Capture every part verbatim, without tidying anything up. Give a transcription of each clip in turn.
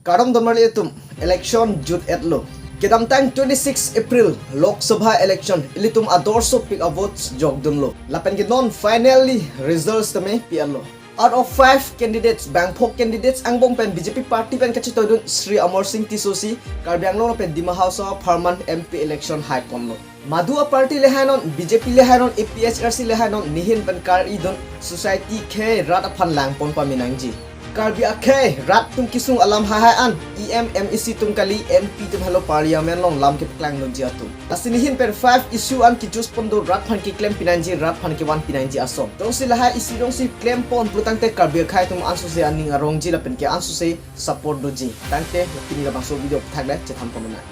Kardom donmarli atum, election jut-etlo. Kedamtang twenty-six April Lok Sabha election ilitum ador sopik a-votes jokdunlo. Lapen ke non finally results tame pi-etlo. Out of five candidates, bangpho candidates angbong pen B J P party pen kachetoidun Shri Amarsing Tisso si Karbi Anglong lapen Dima Hasao apharman M P election haiponlo. Madu a-party le hainon, B J P le hainon, A P H L C le hainon, nihin pen kar-idun society akhei rat aphan langpon pame nangji. Karbi akhei rat atum kesung alam haihui an, E M, M A C atum kali, M P atum helo parliament along lam kepaklangdunji atum. Lasi nihin pen five issue an ke-choose pon do, rat aphan keklem pinangji, rat aphan kevan pinangji ason. Jongsi lahai issue jongsi klem pon pulotangte Karbi akhei atum ansose aning arongji lapen ke ansose support doji. Tangte pini labangso video aphuthak le chethan pon nang.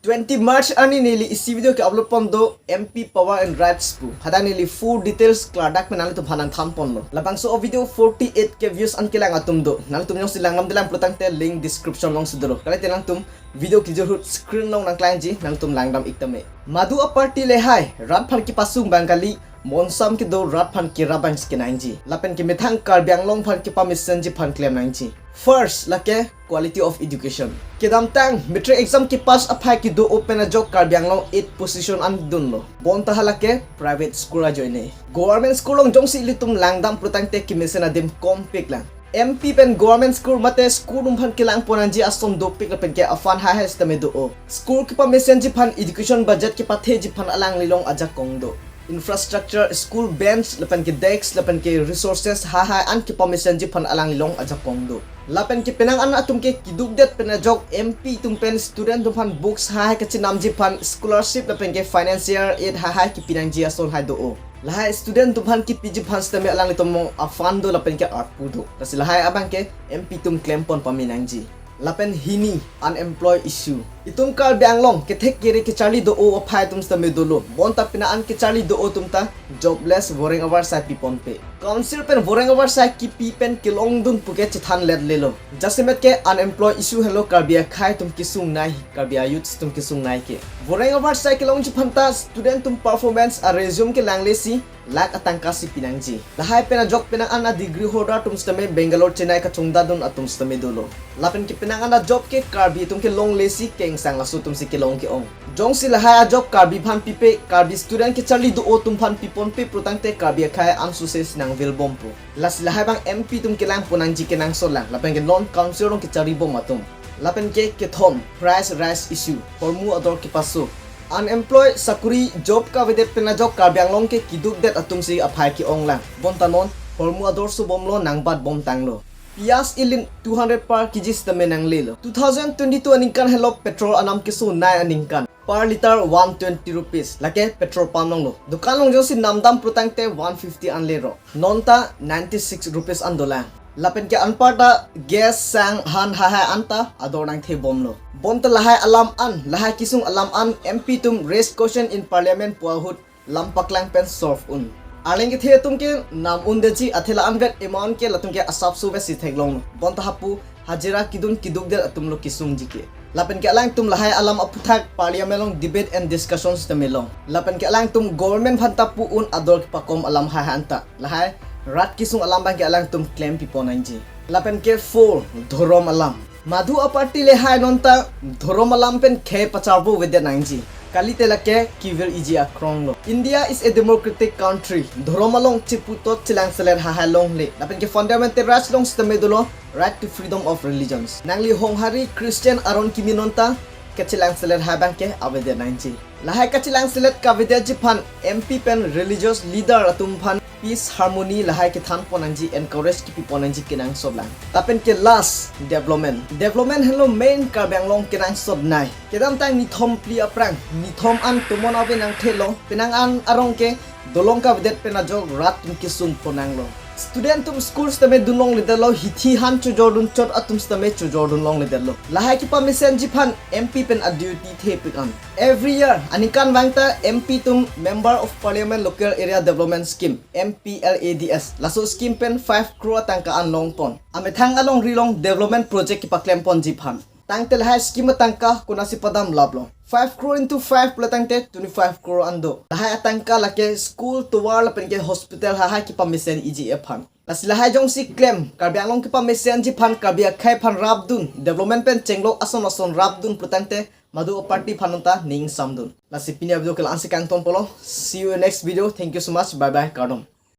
Twenty March arni neli isi video ke-upload pon do, M P Power and Rights pu. Hadak neli full details klardak pen nanglitum aphan nangthan ponlo. Labangso a-video forty-eight K views an kelang atum do. Nanglitum jongsi langdamde lang pulotangte link description alongsi dolo. Kalite nangtum video kejut ahut screen along nangklangji, nangtum langdam ik tame. Madu a-party le hai, rat aphan kepasung abang kali, monsam kedo rat aphan kerap abang si kenangji. Lapen ke methang Karbi Anglong aphan kepamesenji aphan klem nangji. First, lake quality of education. Kedamtang matric exam kepass aphai kedo-o pen ajok Karbi Anglong eighth position an dunlo. Bonta halake private school ajoine. Government school along jongsi ilitum langdam pulotangte kemesen adim kompik lang. M P pen government school mate school atum aphan kelang pon nangji ason dopik lapen ke a-fund haihui sitame do-o. School kepamesenji aphan, education budget kepatheji aphan alanglilong ajakong do. Infrastructure, school bench, lapen ke desk, lapen ke resources haihui an kepamesenji aphan alanglilong ajakong do. Lapen ke penang an atum ke kedukdet pen ajok M P atum pen student atum aphan books haihui kachinamji aphan scholarship lapen ke financial aid haihui kepinangji ason hai do-o. Lahai student atum aphan kepiji aphan sitame alanglitum along a-fund do lapen ke arpu do. Lasi lahai abang ke M P atum klem pon pame nangji. Lapen hini, unemployed issue. Itum Karbi Anglong kethek kere kecharli do-o aphai atum sitame dolo. Bonta penang an kecharli do-o atum ta jobless, voreng avarsai piponpe. Council pen voreng avarsai kepi pen kelongdun puke chethan letlelo. Jasemet ke unemployed issue helo Karbi akhei atum kesung nei, Karbi a-youths atum kesung nei ke. Voreng avarsai kelongji aphan ta student atum performance a-resume kelangle si lakh atangka si pinangji. Lahai pen ajok penang an a-degree holder atum sitame Bangalore, Chennai kachongdadun atum sitame dolo. Lapen ke penang an a-job ke Karbi atum kelongle si kengsang, laso atum si kelong ke-ong. Jongsi lahai a-job Karbi aphan pipe, Karbi student kecharli do-o atum aphan piponpe pulotangte Karbi akhei ansose si nangvil bompo. Lasi lahai abang M P atum kelang pon nangji kenangsot lang, lapen ke non council along kecharli bom atum. Lapen ke kethom, price rise issue, hormu ador kepaso. Unemployed, sakuri, job kavedet pen ajok Karbi Anglong ke kedukdet atum si aphai ke-ong lang. Bonta non hormu ador sobomlo, nangbat bomtanglo. Piyaj ilin two hundred per K G sitame nanglelo. Two thousand twenty-two aningkan helo petrol anam keso nei aningkan. Per liter one twenty rupees. Lake petrol pump alonglo. Dukan along jongsi namdam pulotangte one fifty an lero. Non ta ninety-six rupees an dolang. Lapen ke anparta gas, sang, han haihui anta ador nangthe bomlo. Bonta lahai alam an, lahai kesung alam an M P atum raise question in parliament pu ahut lam paklang pen solve un. Arleng kethe atum ke nam undetji, athe la-anvet amount ke latum ke asapso vet si theklonglo. Bonta hapu hajira kedun kedukdet atumlo kesungji ke. Lapen ke alangtum lahai alam aphuthak parliament along debate and discussion sitame long. Lapen ke alangtum government aphan ta pu un ador kepakom alam haihui anta. Lahai rat kesung alam abang ke alangtum klem pipon nangji. Lapen ke four, dhorom alam. Madu a-party le hai non ta dhorom alam pen khei pacharbo avedet nangji. Kalite lake kevir-iji akronglo. India is a democratic country. Dhorom along chiputot chelangselet haihui longle. Lapen ke fundamental rights along sitame dolo, right to freedom of religions. Nangli honghari Christian aron kimi non ta kachelangselet haihui abang ke avedet nangji. Lahai kachelangselet kavedetji aphan M P pen religious leader atum aphan peace, harmony lahai kethan pon nangji, encourage kepi pon nangji kenangsot lang. Lapen ke last, development. Development helo main Karbi Anglong kenangsot nei. Kedamtang nithom phli aphrang, nithom an tomon ave nangthelo, penang an arong ke dolong kavedet pen ajok rat atum kesung pon nanglo. Student atum school sitame dun longledetlo, hithi han chojordun chot atum sitame chojordun longledetlo. Lahai kepamesenji aphan M P pen a-duty thepik an. Every year, aningkanvang ta M P atum Member of Parliament Local Area Development Scheme, M P L A D S, laso scheme pen five crore atangka an long pon. Amethang alongri along development project kepaklem ponji aphan. Tangte lahai scheme atangka konatsi padam laplo. Five crore into five pulotangte twenty-five crore an do. Lahai atangka lake school, tovar lapen ke hospital haihui kepamesen-iji aphan. Lasi lahai jongsi klem Karbi Anglong kepamesenji aphan, Karbi akhei aphan rapdun, development pen chenglok ason ason rapdun pulotangte madu party aphan anta ning samdun. Lasi pini a-video ke la-ansi kangtonpolo. See you in next video. Thank you so much. Bye bye. Kardom.